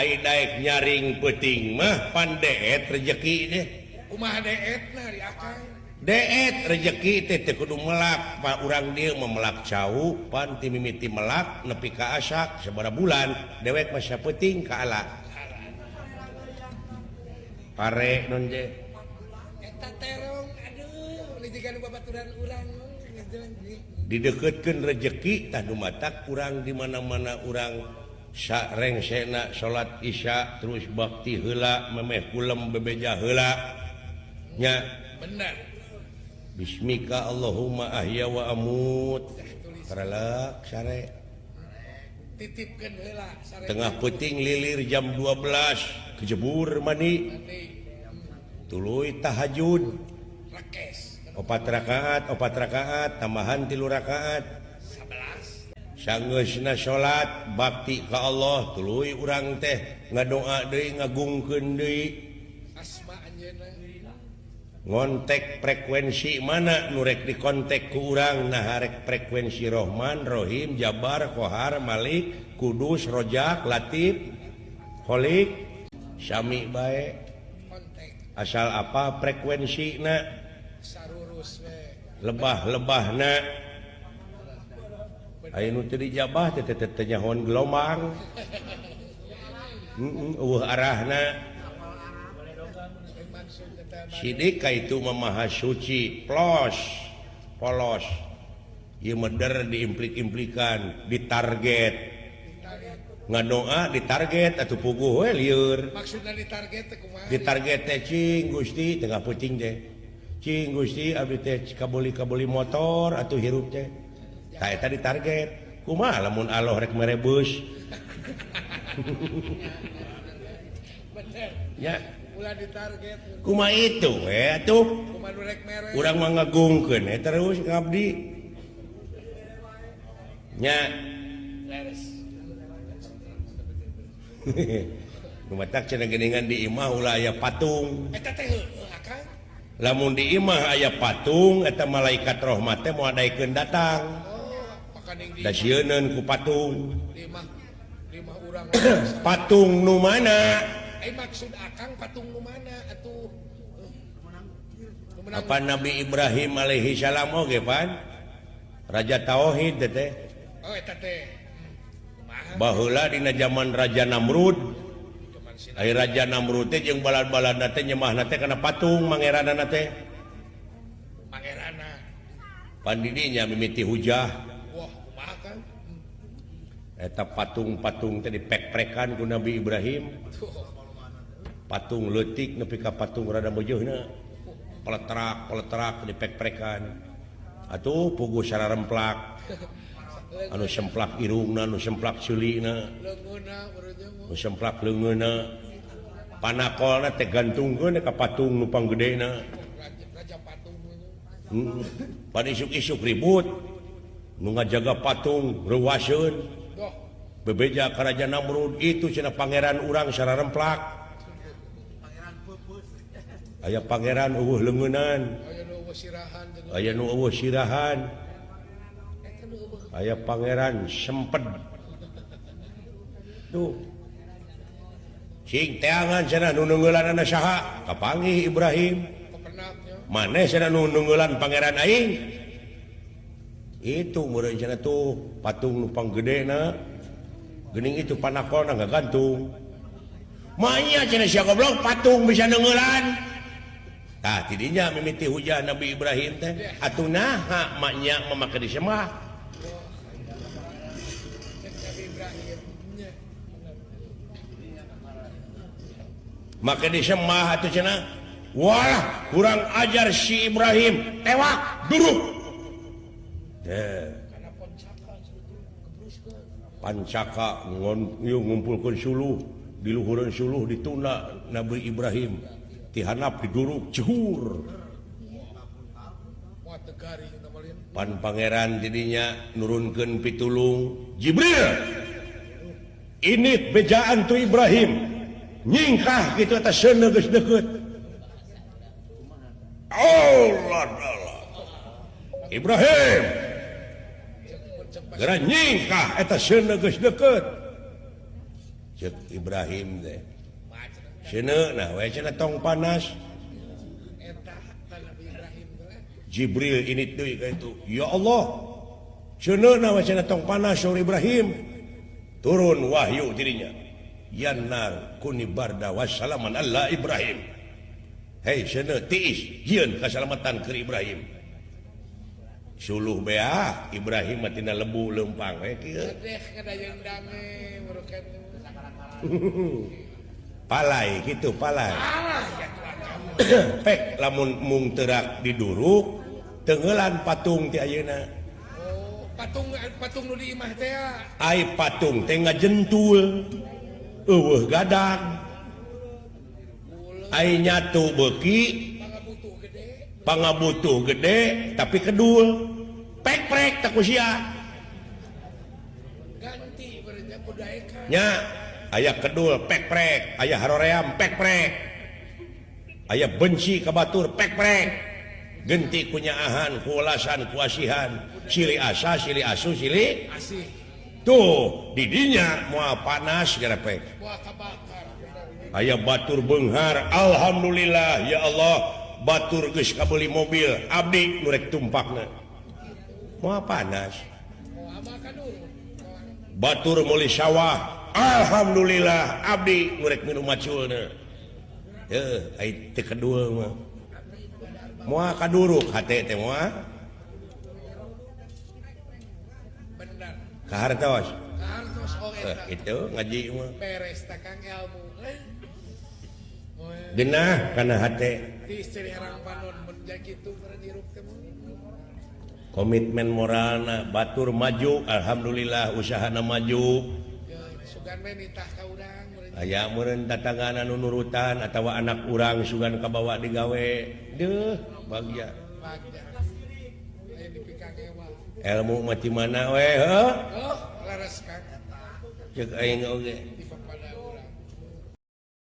Ai daek nyaring peuting mah pan deet rejeki teh. Kumaha deetna di akang? Deet rejeki teh teu kudu melak, pa urang dieu mah melak cau, pan ti mimiti melak nepi ka asak sabaraha bulan dewek mah sapeuting ka ala. Pare non je. Eta terong aduh lijikan babaturan urang dideketkeun rejeki tah nu matak urang di mana-mana urang sarengsena salat isya terus bakti heula memeh kulem bebeja heula nya bener. Bismika Allahumma ahya wa amut. Karelek sare. Titipkeun heula sare. Tengah peuting lilir jam 12 kejebur mandi. Tuluy tahajud. Rekes. 4 rakaat, 4 rakaat, tambahan 3 rakaat. 11. Sangeusna salat bakti ka Allah tuluy urang teh ngadoa deui ngagungkeun deui. Asma anjeunna. Ngontek frekuensi mana nu rek dikontek ku urang nah rek frekuensi Rohman, Rohim, Jabar, Kohar, Malik, Kudus, Rojak, Latif, Kholik, sami bae. Asal apa frekuensina? Lebah-lebahna. Aya nu teu dijabah teh teh nyahoan gelombang. Eueuh arahna. Sidik ka itu mah maha suci, plos, polos. Ieu meder diimplik-implikan, ditarget. Ngadoa ditarget atuh puguh we lieur. Maksudna ditarget teh kumaha? Ditarget teh cing Gusti tengah peuting teh. Cing Gusti abdi teh kabeli-kabeli motor atuh hirup teh. Tah eta ditarget. Kumaha lamun Allah rek mere beus? Bener. Ya. Ulah ditarget. Kumaha itu we atuh? Kumaha nu rek mere? Urang mah ngagungkeun we terus ngabdi. Nya. Leres. Nu matak cenah geuningan di imah ulah aya patung. Eta teh heueuh akang. Lamun di imah aya patung eta malaikat rahmat teh moal daekeun datang. Oh, da sieuneun ku patung. Di imah urang. Patung nu mana? Maksud akang patung nu mana atuh? Apa Nabi Ibrahim alaihi salam oge pan? Raja Tauhid teh. Oh eta teh. Baheula dina zaman Raja Namrud. Ai Raja Namrud teh jeung balad-baladna teh nyemahna teh kana patung mangeranana teh. Mangerana. Pan didinya mimiti hujah. Wah, kumaha Kang? Eta patung-patung teh dipek-prekan ku Nabi Ibrahim. Patung leutik nepi ka patung rada meujeuna. Peletrak-peletrak dipek-prekan. Atuh puguh sararemplak. Anu semplak irungna, anu semplak ceulina, anu semplak leungeunna. Panakolna teh gantungkeun ka patung nu panggedena. Pan isuk-isuk ribut. Nu ngajaga patung reuwaseun. Bebeja ka Raja Namrud itu cenah pangeran urang sararemplak. Aya pangeran eueuh leungeunan. Aya nu eueuh sirahan. Aya pangeran semped. Tuh. Cing teangan cenah nu nunggulanana saha? Kapanggih Ibrahim. Maneh cenah nu nunggulan pangeran aing? Itu meureun cenah tuh patung nu panggedena. Geuning itu panakolna ngagantung. Manya cenah sia goblok patung bisa nunggulan. Tah tidinya mimiti hujan Nabi Ibrahim teh. Atuh naha maknya mamakai disembah. Maka disembah atuh cenah. Walah, kurang ajar si Ibrahim, tewak duruk. Teh. Pancaka ngumpulkeun suluh, di luhureun suluh ditunda Nabi Ibrahim. Tihanap diduruk jehur. Pan pangeran jadinya nurunkeun pitulung Jibril. Ini bejaan tu Ibrahim. Nyingkah gitu atas seuneu geus deukeut. Allah Allah. Ibrahim. Geura nyingkah eta seuneu geus deukeut. Cek Ibrahim teh. Seuneu nah we cenah tong panas. Jibril ini deui ka itu. Ya Allah. Seuneu nah we cenah tong panas saur Ibrahim. Turun wahyu dirinya. Yannar kuni barda wassalaman alla Ibrahim. Hei seuneu tiis jieun kasalamatan keur Ibrahim. Suluh beak Ibrahim mah tina lebu leumpang we kieu. Palai kitu palai. Pek lamun mung teurak diduruk tenggelan patung ti ayeuna. Oh, patung patung nu di imah teh. Ai patung teh ngajentul. Eueuh gadang. Ai nyatu beuki pangabutuh gede tapi kedul pek-prek tak usia ganti berarti kudaekan nya aya kedul pek-prek aya haroream pek-prek aya benci ka batur pek-prek genti kunyaahan kuulasan kuasihan silih asa silih asu silih asih tuh didinya moal panas garepek aya batur beunghar alhamdulillah ya Allah batur geus kabeuli mobil abdi nu rek tumpakna moal panas batur meuli sawah alhamdulillah abdi nu rek minum maculna heuh ai teu kedul mah moal kaduruk hate teh moal bener kahartos kahartos oh eta kitu ngaji mah beres ta Kang ilmu genah kana hate komitmen moralna batur maju alhamdulillah usahana maju aya meureun tatangana nu nurutan atawa anak urang sugan kabawa digawe deuh bagja ilmu mah ti mana we heuh ceuk aing oge